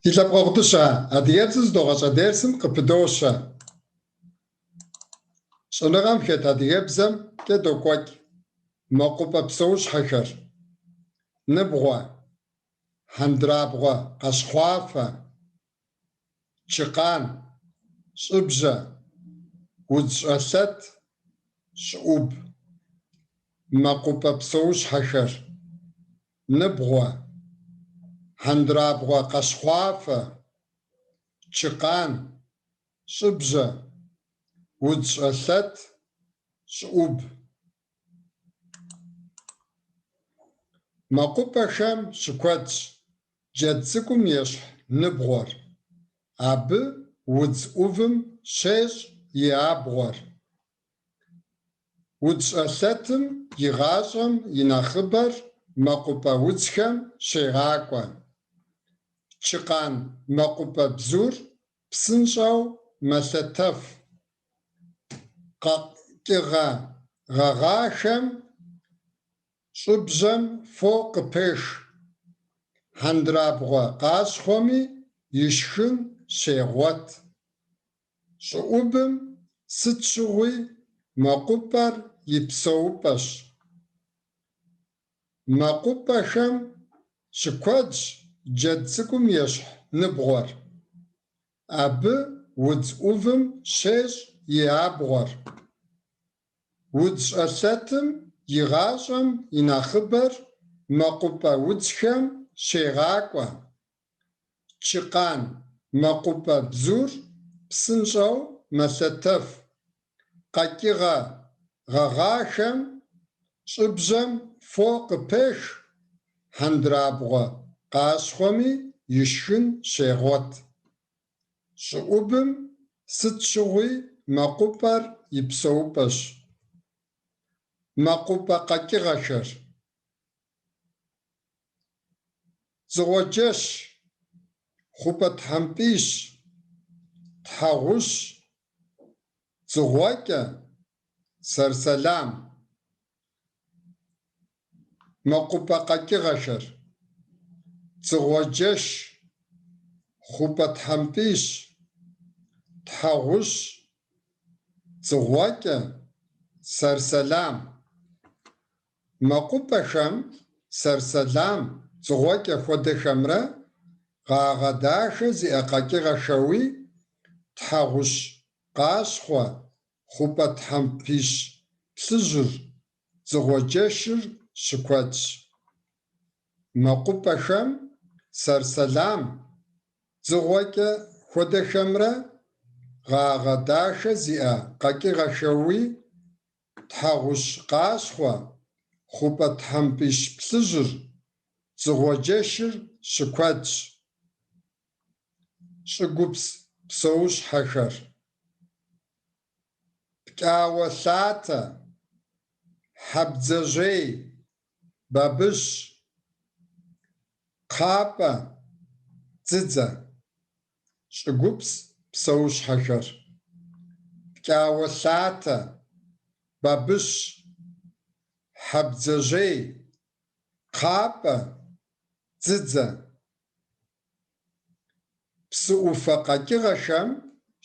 Ди лъэпкъэгъу дыщэ, адыгэбзэ зыдогъэщӏэ дерсым къыпыдощэ. Щӏэныгъэм хэт адыгэбзэмкӏэ докӏуэкӏ. Мэкъупӏэ псэущхьэхэр. Ныбгъуэ, хьэндрабгъуэ къащхъуафэ, чыкъан, щӏыбжьэ, удзщӏэлъэт, щӏыӏуб. Мэкъупӏэ псэущхьэхэр. Ныбгъуэ, хьэндрабгъуэ къащхъуафэ, чыкъан, щӏыбжьэ, удзщӏэлъэт, щӏыӏуб. Мэкъупӏэхэм щыкуэдщ джэд цӏыкӏум ещхь ныбгъуэр. Абы удз ӏувым щещӏ и абгъуэр. Удзщӏэлъэтым и гъащӏэм и нэхъыбэр мэкъупӏэ удзхэм щегъакӏуэ. Чыкъан мэкъупӏэ бзур псынщӏэу мэлъэтэф. Къэкӏыгъэ гъэгъахэм щӏыбжьэм фо къыпех. Хьэндрабгъуэ къащхъуэми ишхын щегъуэт. Щӏыӏубым сыт щыгъуи мэкъупӏэр и псэупӏэщ. Мэкъупӏэхэм щыкуэдщ джэд цӏыкӏум ещхь ныбгъуэр. Абы удз ӏувым щещӏ и абгъуэр. Удзщӏэлъэтым и гъащӏэм и нэхъыбэр мэкъупӏэ удзхэм щегъакӏуэ. Чыкъан мэкъупӏэ бзур псынщӏэу мэлъэтэф. Къэкӏыгъэ гъэгъахэм щӏыбжьэм фо къыпех, хьэндрабгъуэ къащхъуэми ишхын щегъуэт. Щӏыӏубым сыт щыгъуи мэкъупӏэр и псэупӏэщ. Мэкъупӏэ къэкӏыгъэхэр. Дзыгъуэджэш, хъупӏэтхьэмпищ, тхьэгъущ, дзыгъуэкӏэ, сэрсэлам. Мэкъупӏэ къэкӏыгъэхэр. Дзыгъуэджэш, хъупӏэтхьэмпищ, тхьэгъущ, дзыгъуэкӏэ, сэрсэлам. Мэкъупӏэхэм сэрсэлам, дзыгъуэкӏэ хуэдэхэмрэ гъагъэ дахэ зиӏэ къэкӏыгъэхэуи тхьэгъущ къащхъуэ, хъупӏэтхьэмпищ плъыжьыр, дзыгъуэджэшыр щыкуэдщ. Мэкъупӏэхэм сэрсэлам, дзыгъуэкӏэ хуэдэхэмрэ гъагъэ дахэ зиӏэ къэкӏыгъэхэуи тхьэгъущ къащхъуэ, хъупӏэтхьэмпищ плъыжьыр, дзыгъуэджэшыр щыкуэдщ. Щӏыгупс псэущхьэхэр. Пкӏауэ лъатэ, хьэ бдзэжьей, бабыщ, кхъапӏэ, дзыдзэ. Щӏыгупс псэущхьэхэр. Пкӏауэ лъатэ, бабыщ, хьэ бдзэжьей, кхъапӏэ, дзыдзэ. Псы ӏуфэ къэкӏыгъэхэм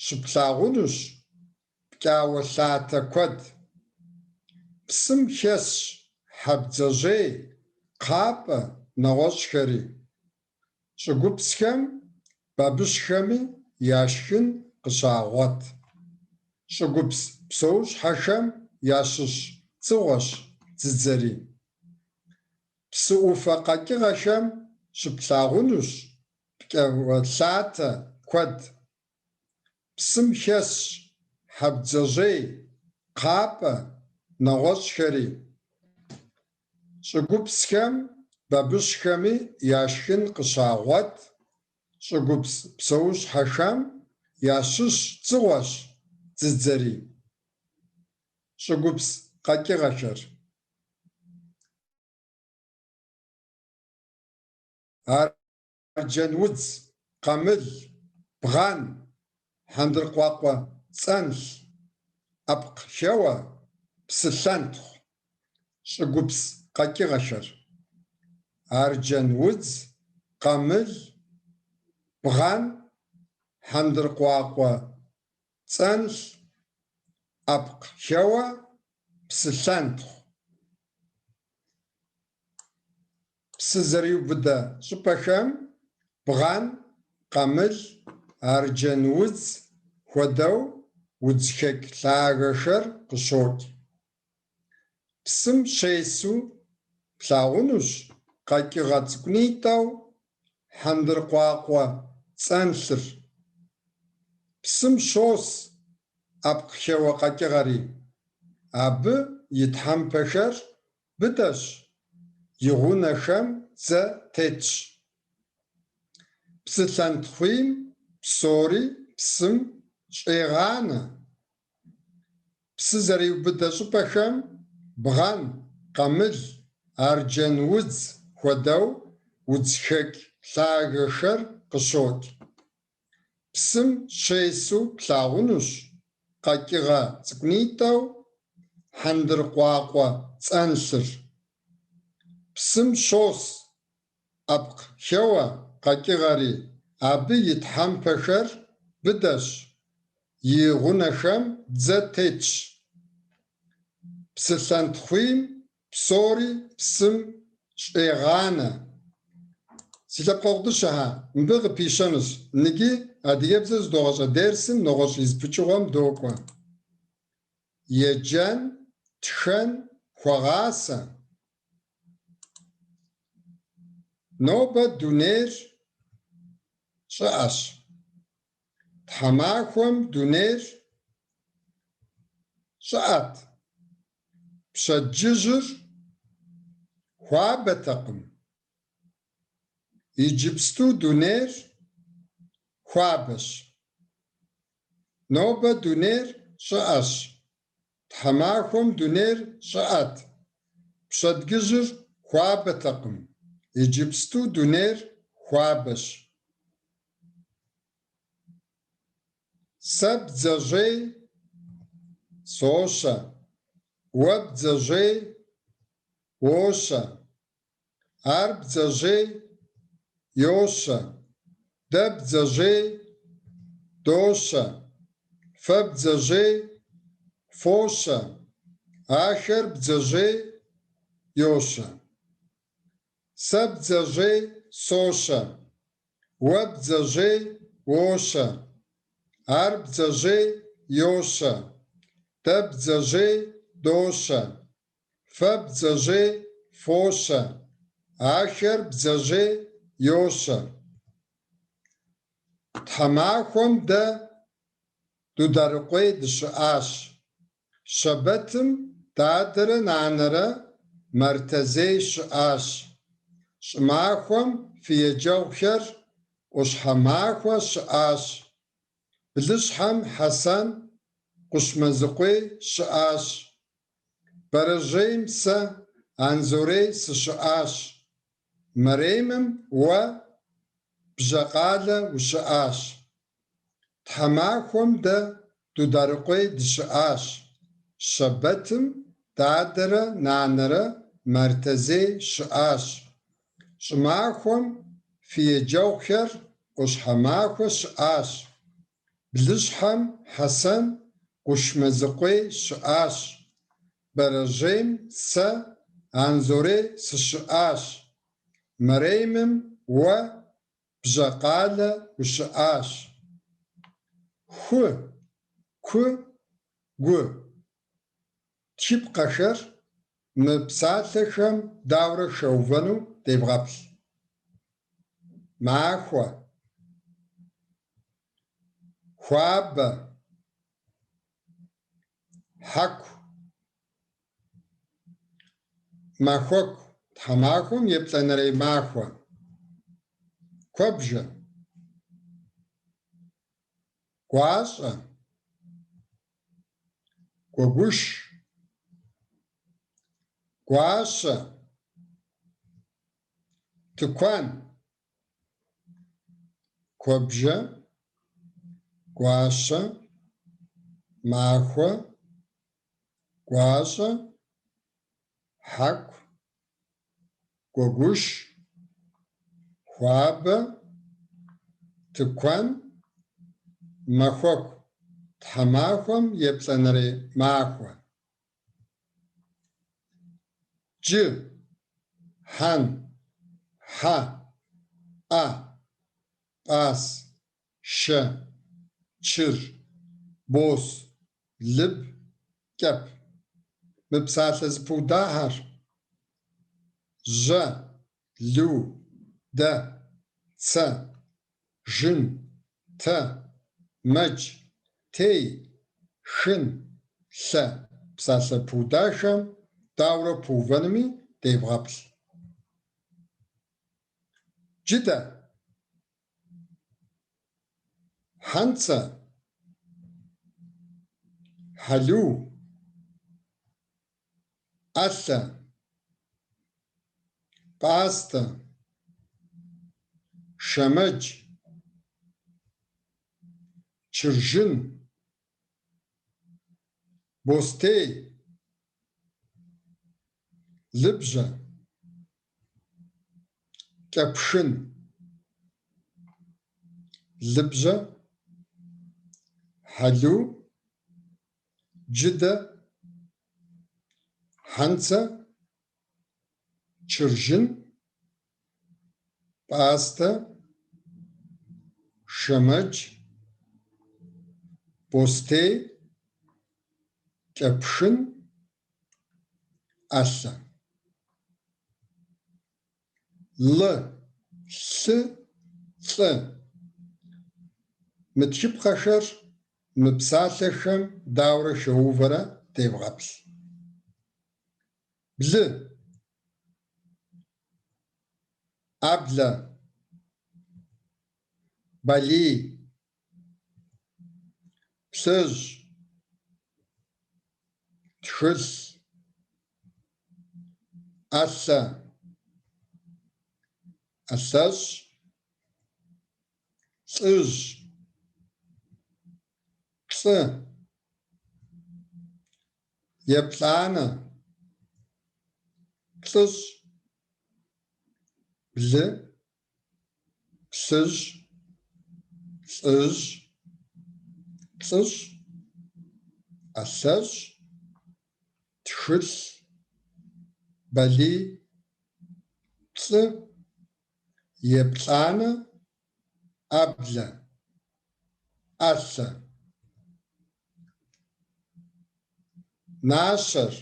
щыплъагъунущ пкӏауэ лъатэ куэд. Псым хэсщ хьэ бдзэжьей, кхъапӏэ, нэгъуэщӏхэри. Щӏыгупсхэм бабыщхэми яшхын къыщагъуэт. Щӏыгупс псэущхьэхэм ящыщ дзыгъуэщ дзыдзэри. Псы ӏуфэ къэкӏыгъэхэм щыплъагъунущ пкӏауэлъатэ куэд. Псым хэсщ хьэ бдзэжьей, кхъапӏэ, нэгъуэщӏхэри. Щӏыгупсхэм бабыщхэми яшхын къыщагъуэт. Щӏыгупс псэущхьэхэм ящыщ дзыгъуэщ дзыдзэри. Щӏыгупс къэкӏыгъэхэр. Арджэнудз, къамыл, бгъэн, хьэндыркъуакъуэ цӏэнлъ, ӏэпкъхэуэ, псылъэнтхъу. Щӏыгупс къэкӏыгъэхэр. Арджэнудз, къамыл, бгъэн, хьэндыркъуакъуэ цӏэнлъ, ӏэпкъхэуэ, псылъэнтхъу. Псы зэриубыдэ щӏыпӏэхэм бгъэн, къамыл, арджэн удз хуэдэу удзхэкӏ лъагэхэр къыщокӏ. Псым щесу плъагъунущ къэкӏыгъэ цӏыкӏунитӏэу хьэндыркъуакъуэ цӏэнлъыр. Псым щос ӏэпкъхэуэ къэкӏыгъэри. Абы и тхьэмпэхэр быдэщ, и гъунэхэм дзэ тетщ. Псылъэнтхъуийм псори псым щӏегъанэ. Псы зэриубыдэ щӏыпӏэхэм бгъэн, къамыл, арджэн удз хуэдэу удзхэкӏ лъагэхэр къыщокӏ. Псым щесу плъагъунущ къэкӏыгъэ цӏыкӏунитӏэу хьэндыркъуакъуэ цӏэнлъыр. Псым щос ӏэпкъхэуэ къэкӏыгъэри, абы и тхьэмпэхэр быдэщ, и гъунэхэм дзэ тетщ. Псылъэнтхъуийм псори псым щӏегъанэ. Си лъэпкъэгъу дыщэхэ, мыбы къыпищэнущ. Ныджы адыгэбзэ зыдогъэщӏэ дерсым нэгъуэщӏ и зы пычыгъуэм докӏуэ. Еджэн, тхэн, хуэгъасэ. Нобэ дунейр щӏыӏэщ. Тхьэмахуэм дунейр щӏыӏэт. Пщэдджыжьыр хуабэтэкъым. Иджыпсту дунейр хуабэщ. Нобэ дунейр щӏыӏэщ. Тхьэмахуэм дунейр щӏыӏэт. Пщэдджыжьыр хуабэтэкъым. Иджыпсту дунейр хуабэщ. Сэ бдзэжьей сощэ, уэ бдзэжьей уощэ, ар бдзэжьей йощэ, дэ бдзэжьей дощэ, фэ бдзэжьей фощэ, ахэр бдзэжьей йощэ. Сэ бдзэжьей сощэ, уэ бдзэжьей уощэ, ар бдзэжьей йощэ, дэ бдзэжьей дощэ, фэ бдзэжьей фощэ, ахэр бдзэжьей йощэ. Тхьэмахуэм дэ Дударыкъуей дыщыӏащ. Щэбэтым дадэрэ нанэрэ Мэртэзей щыӏащ. Щӏымахуэм фи еджэгъухэр ӏуащхьэмахуэ щыӏащ. Блыщхьэм Хьэсэн Кушмэзыкъуей щыӏащ. Бэрэжьейм сэ Анзорей сыщыӏащ. Мэремым уэ Бжьэкъалэ ущыӏащ. Тхьэмахуэм дэ Дударыкъуей дыщыӏащ. Щэбэтым дадэрэ нанэрэ Мэртэзей щыӏащ. Щӏымахуэм фи еджэгъухэр ӏуащхьэмахуэ щыӏащ. Блыщхьэм Хьэсэн Кушмэзыкъуей щыӏащ. Бэрэжьейм сэ Анзорей сыщыӏащ. Мэремым уэ Бжьэкъалэ ущыӏащ. Ху, ку, гу. Тхыпкъэхэр мы псалъэхэм даурэ хэувэну девгъэплъ. Махуэ. Хуабэ. Хьэку. Махуэку, тхьэмахуэм еплӏанэрей махуэ. Куэбжэ. Гуащӏэ. Гуэгуш. Гуащэ. Тыкуэн. Куэбжэ. Гуащэ. Махуэ. Гуащӏэ. Хьэку. Гуэгуш. Хуабэ. тыкуэн, махуэку, тхьэмахуэм еплӏанэрей махуэ. Джы, хьэн, хьэ, ӏэ, пӏас, шэ, чыр, бос, лыб, кӏэп. Мы псалъэ зэпыудахэр жьэ, лу, дэ, цэ, жын, тэ, мэдж, тей, хын, лъэ псалъэ пыудахэм дауэрэ пыувэнуми девгъэплъ. Джыдэ, хьэнцэ, хьэлу, ӏэлъэ, пӏастэ, шэмэдж, чыржын, бостей, лыбжьэ, кӏэпхын, лыбжьэ, хьэлу, джыдэ, хьэнцэ, чыржын, пӏастэ, шэмэдж, бостей, кӏэпхын, ӏэлъэ. Лы, лъы, лӏы. Мы тхыпхъэхэр мы псалъэхэм дауэрэ хэувэрэ девгъэплъ. Блы. ӏэблэ. Балий. Плъыжь. Тхылъ. ӏэлъэ. ӏэлъэщӏ. Лӏыжь. Лӏы. Еплӏанэ. Плӏыщӏ. Блы. Плъыжь. Лӏыжь. Плӏыщӏ. ӏэлъэщӏ. Тхылъ. Балий. Плӏы. Еплӏанэ. ӏэблэ. ӏэлъэ. Нащэр,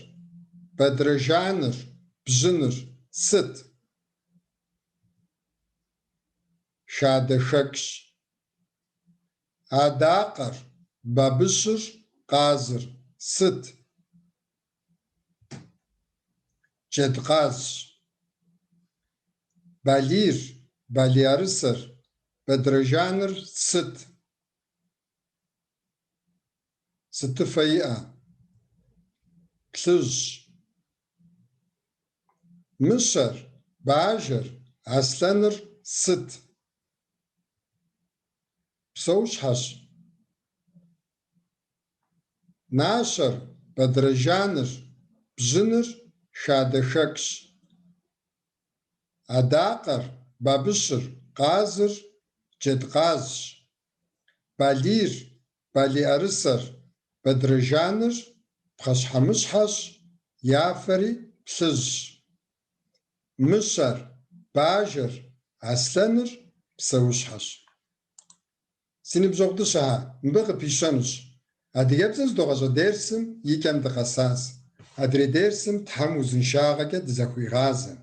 бэдрэжаныр, бжьыныр сыт? Хадэхэкӏщ. Адакъэр, бабыщыр, къазыр сыт? Джэдкъазщ. Балийр, балийӏэрысэр, бэдрэжаныр сыт? Сытыфэ иӏэ? Плъыжьщ. Мыщэр, бажэр, аслъэныр сыт? Псэущхьэщ. Нащэр, бэдрэжаныр, бжьыныр хадэхэкӏщ. Адакъэр, бабыщыр, къазыр джэдкъазщ. Балийр, балийӏэрысэр, бэдрэжаныр пхъэщхьэмыщхьэщ, я фэри плъыжьщ. Мыщэр, бажэр, аслъэныр псэущхьэщ. Си ныбжьэгъу дыщэхэ, мыбы къыпищэнущ. Адыгэбзэ зыдогъащӏэ дерсым и кӏэм дыкъэсащ. Адрей дерсым Тхьэм узыншагъэкӏэ дызэхуигъазэ.